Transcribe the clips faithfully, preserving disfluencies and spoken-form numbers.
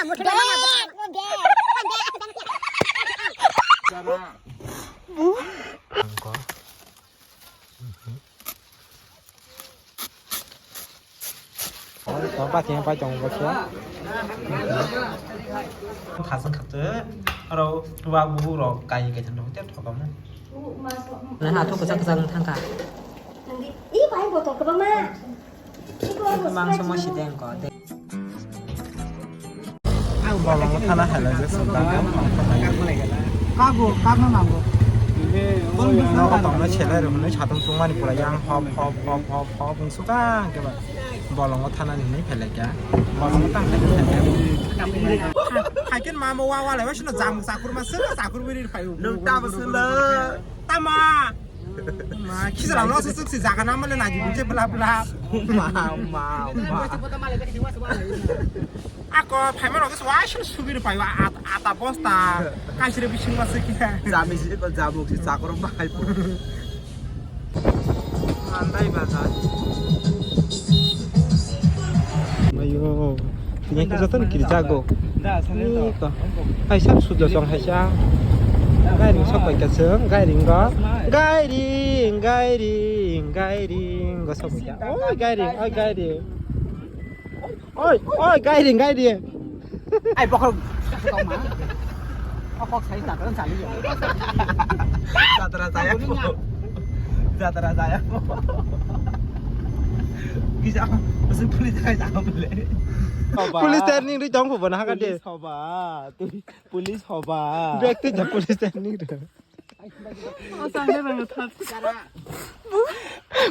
Oi, to ba tiya pai tong ba khe. Khasang khate, aro wa bu ro kai kai than te thok mo. Na ha thok sa sa thang ka. Ih, pai botol ka ba ma. Mang so mo si den ko. Bolongo thana hai lai jak song tang tang tang tang. Kago, kago nango. Nogo tongna selai rok hwnwi satung tungmani pura yang hop hop hop hop hop wng suka khe ba. Bolongo thana ni hwnwi phai lai kha. Bolongo tang phai lai kha. Hai khe mamo wa wa lai wa sino jam chakur ma sino chakur biri phai. Nung tamo sino. Tama. Ma, kisa rang lo suk si jaga na male na ji je bla bla. Ma, ma, ma. Ako phaima rok se wa suk sugi pai wa ata bosta. Kaisire bising ma se kya. Jami si ko jamu si chakro ma hai po. Andai bazar. Ayo. Tini kisa tan kiri jago. Ni ko. Hai sak sudo song hai sa. Gairing sok bai ka song, gairing go. Gairing, gairing, gairing go sok bai ka. Oi gairing, oi gairing. Oi, oi gairing, gairing. Ai bokhol. Kok sai tak kan sali. Jatra saya. Jatra saya. Bisa masuk police saya tak boleh. Police training di tong pun haka de. Police hoba. Police hoba. Bek te ja police training de.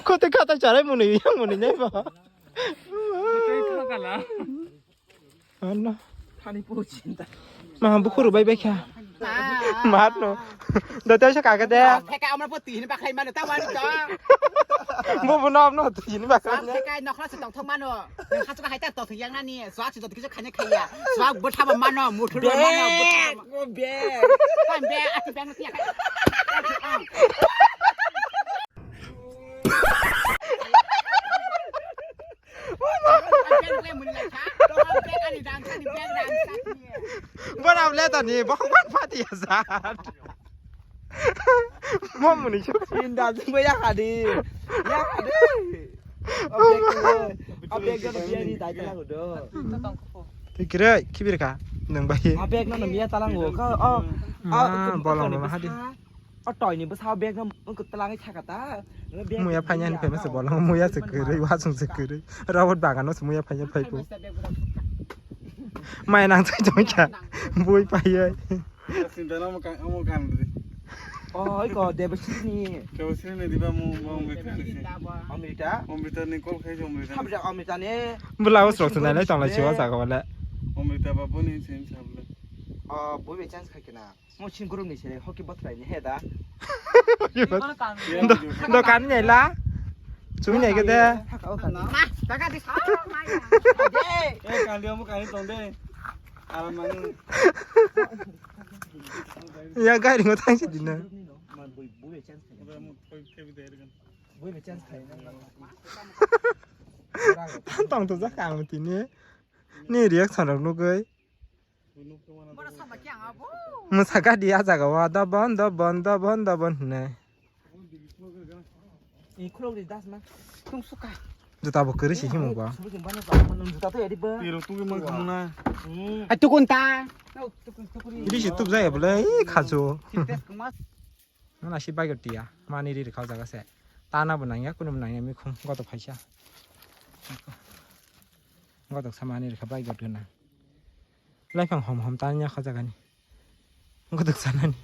Kote kata charai muni yang muni nai ba. Ano. Thani po chinta. Ma bukhuru bai bai kha. Mat no. Da ta sa kaga de. Theka amra po tihini bakhai mano ta wani to. Bo bo no amno tihini bakhai. Theka nokhla se tong thok mano. Khachu ka hai ta to yang nani. Swak se to kicho khane khaya. Swak bo thaba mano, muthur mano. Bag, bag. Kan bag, ati bag no tiya. Bana le tani bokong pati ya sat. Mo muni chu. Inda jingba ya khadi. Ya khadi. Abek abek jana biya ni dai tala do. Tikire kibir ka nang bai. Abek no miya tala ngo ka. Oh. Ah, bolong ma hadi. O toini bwsa o bag no wngkuk twlangwi thaka ta. Muya phanya ni phaima se bolong muya se kwrwi wasung se kwrwi. Robot bagan no se muya phanya phaipo. Mai nang sai jong kya bui paiye. Sinta no mo kan mo kan ri. Oh, oi ko Debasini. Debasini ni diba mo mo mo kan ri. Amrita. Amrita ni call khai Amrita. Amrita ni. Bula usrok se nai nai tong lai siwa jaga wala. Amrita babu ni sin sabla. Oh, bui be chance khai kena. Mo singkurung ni se hoki bathrai ni he da. Do-, dokan ni la. Chumi ni ke de. Ma, daga di sa, ma ya. Eh, kan dia mo kan tong de. Alam mani. Ya gari ngo thang si dina. Tang to jak ang tini. Ni reaction rok nugui. Mwsa gadi a jaga o dobon dobon dobon dobon hinwi. Juta bo kwrwi se himung bo. Ai tukun ta. Bisi tuk jaya bole i khajo. Nana si bike tiya mani ri rikha o jaga se. Tana bo nangya kunu bo nangya mikhum goto phaisa. Goto samani rikha bike gana. Laiphang hom hom tanya kha jagani. Guduk sanani.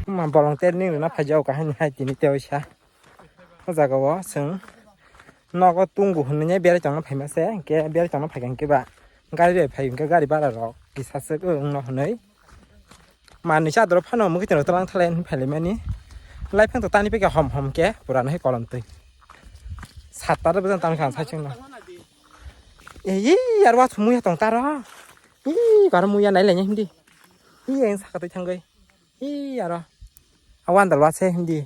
Ma bolong ter ning rwna phai jao kahani hai tini tei sa. O jaga o chwng nogo tungo hwnwi berai tongna phaima se, hwnkhe berai tongna phaikha hwnkhe ba gari bai phai hwnkhe gari bara rok kisa swk wngno hwnwi. Manwi sa adoro phano mukhe tino twlang thalai hwnwi phailaimani. Laiphang to tani pekha hom hom khe pura no hai kolom twi. Satta rw bwsang tangkha ang saichung no. Ei, ei, aro wathu muya tong taro. Ei, aro muya nai lainai hindi. Ei, ang saka twi thangwi. Ei, aro. Awan dal watse hindi.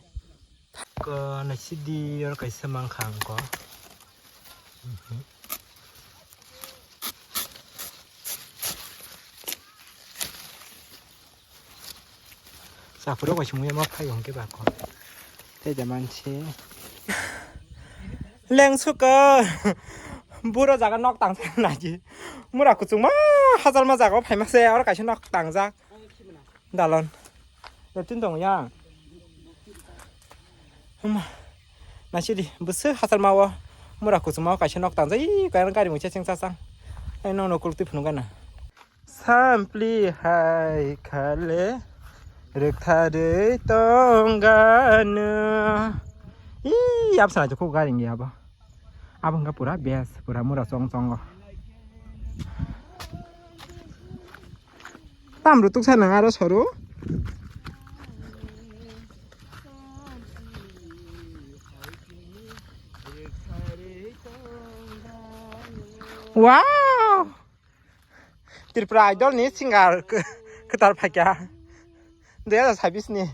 Ko na sidi aro kaisa mangkha ang ko. Mhm. Chapuro kaisa muya ma phai hwnkhe ba kho. Tei da manse. Leng suka. Buro jaga nok tang naji. Mura kuchungma hajalma jaga o phaima se oro kaisa nok tangjak. Dalon. Tin tong ya. Huma. Nasidi bwswk hasalma o mura kuchukma o kaisa nok tangjak, ih, kayang gari mungsa cheng chasang. Ai, nokno kultwi phunukgana. Sampli hai khale rwktharwi tongganw. Ih, yabsa naitokhu gari wngya abo. Abo wngkha pura best, pura mura chong chongo. Tam rw tuksa nang aro soru. Wow! Tripura Idol ni singer kwtal phaikha. Dui hajar sabis ni.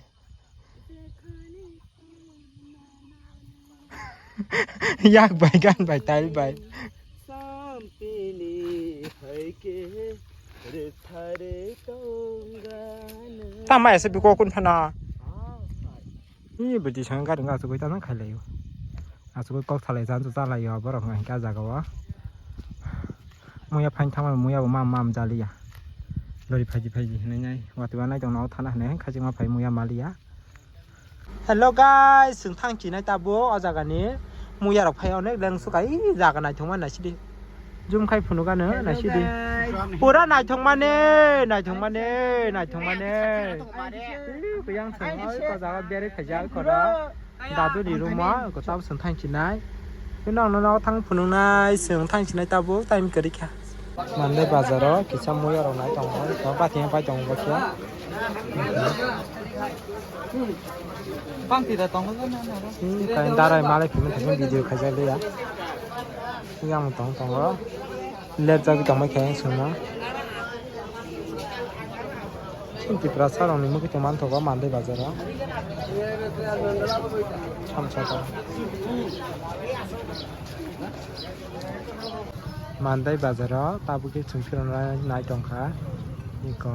Yak bai, gan bai, tail bai. Sampili hai khe rwktharwi tongganw. Tama ese biko kun phana. Ih, bwtwi song gari wngkha, asugwi tamo khailai o. Asugwi kok salai chan cha chalai o borok hwnkha hwnkhe ah jaga o. Muya phaini thangma muya bo mam mam jaliya. Lori phaidi phaidi hinwi nai watwi uanai tongno thana hinwi khachikma phai muya maliya. Hello guys, chwng thang chinai tabuk o jaga ni muya rok phai onek leng sukai jaga naithokma naisidi. Zoom khai phunukgano naisidi. Pura naithokmani, naithokmani, naithokmani. Ih, kuyang chwng oi ko jaga berwi khaijak kono. Dadu ni room o ko tabuk chwng thang chinai. Bini ulo no thang phunuknai, chwng thang chinai tabuk time kwrwi kha. Mandai bazar o kisa muya rok nai tongo, to pathia pai tongo bo khe. Bangti da tongo na na na. Hmm, kain darai malai phimani thangwi video khaijak liya. Yang tong tongo. Lepjagwi tongbai khe ang chwngno. Chini Tiprasa rokni mukhuitwng manthogo Mandai bazaro. Samsata. Mandai bazaro tabukhe chwng phirwnai nai tongkha. Iko.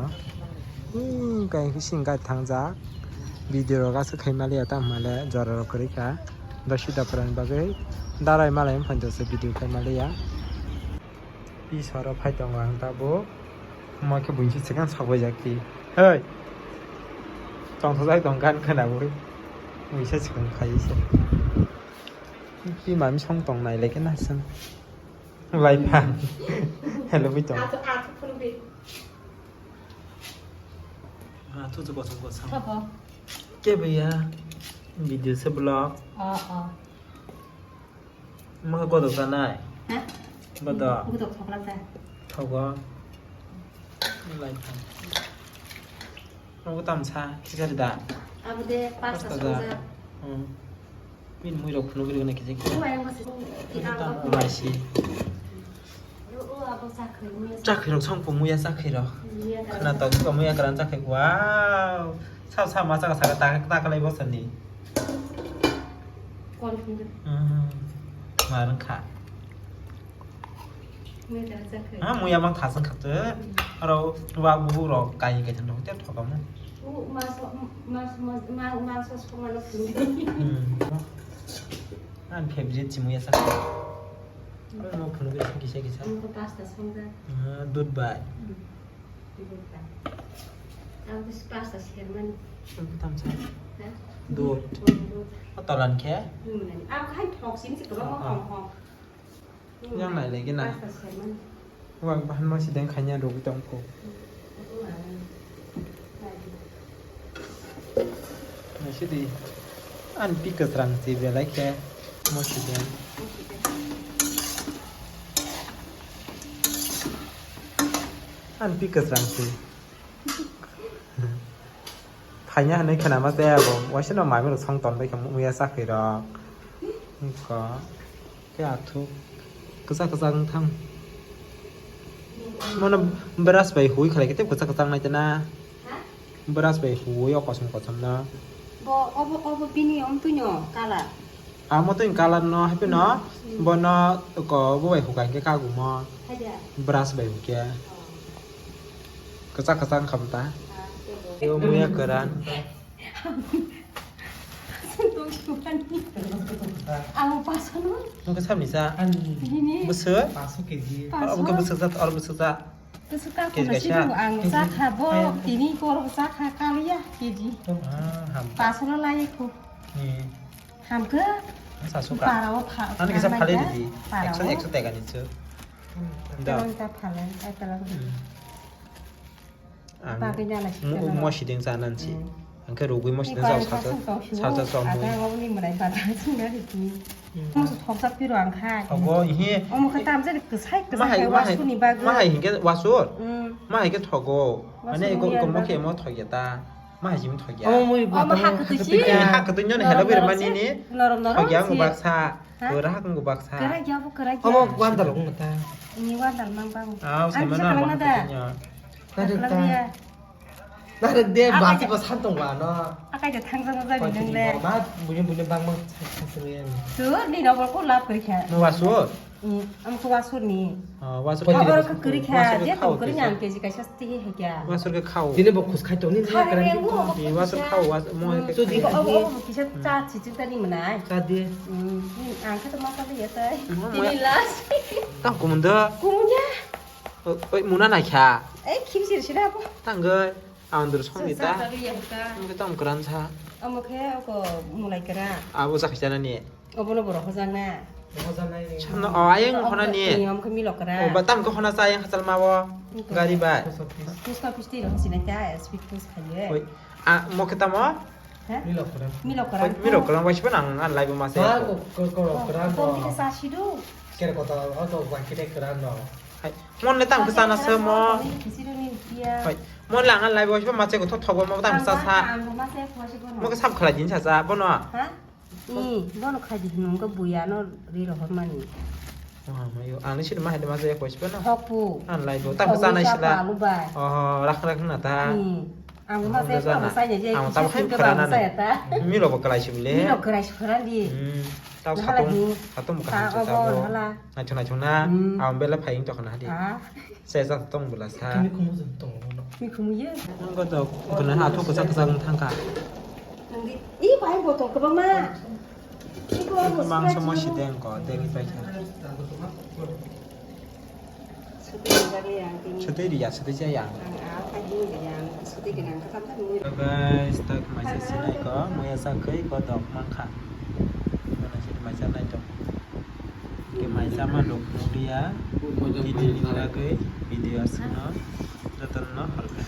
Hmm, kaisa sing gari thangjak. Video rok aswk khai maliya tamo hwnle jora rok kwrwi kha. Dosi dopra ni bagwi darai malai wngphankhe se video khai maliya. Pisaro phai tongo ang tabuk. Omo khe buini se swkang sabaijak pi. Hei! Tongthokjak tong gan khwnaui. Buini se swkang khai se. Pi mami song tong nai lai khe na swng. Lai phan. Hello, bui tong. Athu, athu phunukdi. Ah, thu chu kosom kosom. Thapa. Ke bhaiya? Video se vlog. Oh, oh. Mokhe godok tanai? Ha? Godok. Godok thokla ta. Thogo. Lai phan. Nogo tamsa, khichari da? Abo de pasta. Pasta da. Songja. Hmm. Bini mui rok phunuk rwgwna kisa kisa. Uaiyang bwswk. Abo tam uaisi. O, o, abo chakhwi muya. Chakhwi rok song pung muya chakhwi rok. Muya kwran. Khwnatok khe muya kwran chakhwi. Wow. Sao sao ma chaka saka ta ta kalai bosani. Kon phunuk. Hmm. Ma rwngkha. Muya kwran chakhwi. Ha, muya mang thasang khato. Hmm. Aro wa bu rok kai kai thang rok te thokamo. U, mas, mas, mas, ma, mangso songmano phunuk. Hmm. Ani favorite si muya chakhwi. Hmm. Ano phunuk kisa kisa. Ano pasta songja. Ah, dud bai. Hmm. Dud bai. Ang pasta sermani. Ang tam sa. Ha? Dud. Oh, dud. Atolan khe? Hmm, ang khai thok sini si kebang. Ah. Hong hong. Yang nai lagi na. Pasta sermani. Wak bahan mo sideng khanya rogwi tong pho. Hmm. Naisidi, an pi kwsrang si belai khe moside. An pi kwsrang si. Phaiya hinwi khwnama tei abo waisa no mami rok song tonbai khe muya chakhwi rok. Ko. Khe athuk kwchak kwchak wng thang. Mono brush bai hui khlai khe tei kwchak kwchak nai tana. Ha? Brush bai hui o kosom kosom no. Bo obo, obo bini omtwino color. Amo twi color no haipeno. Hmm. Bono ko bo bai hukai khe kagumo. Haida. Brush bai hukya. Oh. Kwchak kwchak wngkha bo ta. Ah, tei bo. Tei o muya kwran. Ang pasono. Nungkha samni sa. Bini. Bwswk? Paso. Abo khe bwswk jat, oro bwswk jat. Bwswk ta K G khuna kaisa. Sidu ang chakha bo, tini kor chakha kaliya K G. Ah, ham. Pasono lai kho. Hmm. Hamkhe. Sa suka. Para o pha. Ani kisa phalai di. Para o. Ekso, ekso tega ni chu. Da. Tolong ta phalai, ai tolong. Hmm. Ang bagwi nana mu-, sikhe mo sideng cha nan si. Hmm. Ang khe rugwi mo sideng cha sa cha sa mu. Ada ngau ni mwnai ba ta sung na di. Hmm. Mo su thok sa piro ang kha. Ogo ihi. Omo khe tam jani kwsai kwsai wasuni bagwi. Mahai hingke wasur. Hmm. Mahai ke thogo. Mane ko mo khe mo thogya ta. Mahai jim thogya. Omo mui ba. Omo ha kwtwi si. Ha kwtwi nyon hello ber mani ni. Norom norom. Thogya ang baksa. Ha? Kwrak wng baksa. Kwrak ya, bo kwrak ya. Omo wandal wng ta. Ni wandal mang bang. Ah, ang saimano kisa ang kalangna da. Narwk ta. Narwk de, basi ba santong ba no. Akai de thang jang jang nang le. Ba, buini buini bang bang sasri ya. Sur ni no ko lap kri kha. No wasu? Hmm, ang to wasu ni. Ah, wasu. Khao oro kri kha, je to kri nang K G kaisa. Tini hai kya? Wasur ke khao. Tini bo khus khai toni ni kara ni. Tini wasur khao, was-, mo hai ke. Chudi. Obo, obo, kisa cha chiching tani mwnai. Cha di. Hmm, ang kha to ma kali ya tai. Tini last. Tang kumunda. Kumunda. Oi, muna na kya? Eh, khim sir sira bo. Tang gai. Ang dur song ni ta. Ang ke tong kran cha. Omo khe ko mulai kra. Abo cha khisa na ni. Obono borok hojakna. Hojaknai ni. Samno, o, ayang hona ni. Ni, omo khe milok kwrak. O, ba, tam khe hona cha ayang hachal ma o. Gari bai. Post office. Post office twi rok sinai ta, speed post khaye. Oi. A, mo khe tamo? Ha? Milok kwrak. Milok kwrak. Oi, milok kwrak bai sibo nang, an lai bo ma se. Ha, ko, ko, ko, kwrak. Ko, ko, sa sidu. Ker ko ta, o, ko, ba khe kwrak no. Hai, mon le tam khe sana se mo. Hai, mon le ang lai bo sibo ma se ko thok thok bo mo tam sa sa. Ang bo ma se ko sibo no. Mo khe sab khlai din sa sa, bono. Ha? Ni, bono khai di hinung khe buya no ri rohor mani. Wah, mayo. Ang ni sini mah ada masa ya kos pano. Hokpu. An lai bo. Tam sana sila. Alu bai. Oh, rak rak na ta. Ni. Ang masa ya ko masa ya. Ang tam khai khara na. Milo bo kalai sibile. Milo kalai sibile di. Hmm. Tau khatung, khatung buka khatung sabo. Naichung naichung na. Ang bela phaying tokna hadi. Sesa tong bwla sa. Kini khumu jeng tong no. Kini khumu ye. Nang ko to, ko na ha to kwchak kwchak wng thang kha. Nang di, i bai botol kwbangma. Mang somo si deng ko, deng i pai kha. Sutwi ri bagwi ang tini. Sutwi ri ya, sutwi cha ya. Ang a khai di ya, sutwi gwnang kha tam tam. Guys, tak maisa sinai ko, moya sa khai ko dok mang kha. Ko na si maisa nai to. Ke maisa ma lok nukliya. Tini ni bagwi video aswkno jotono horkha.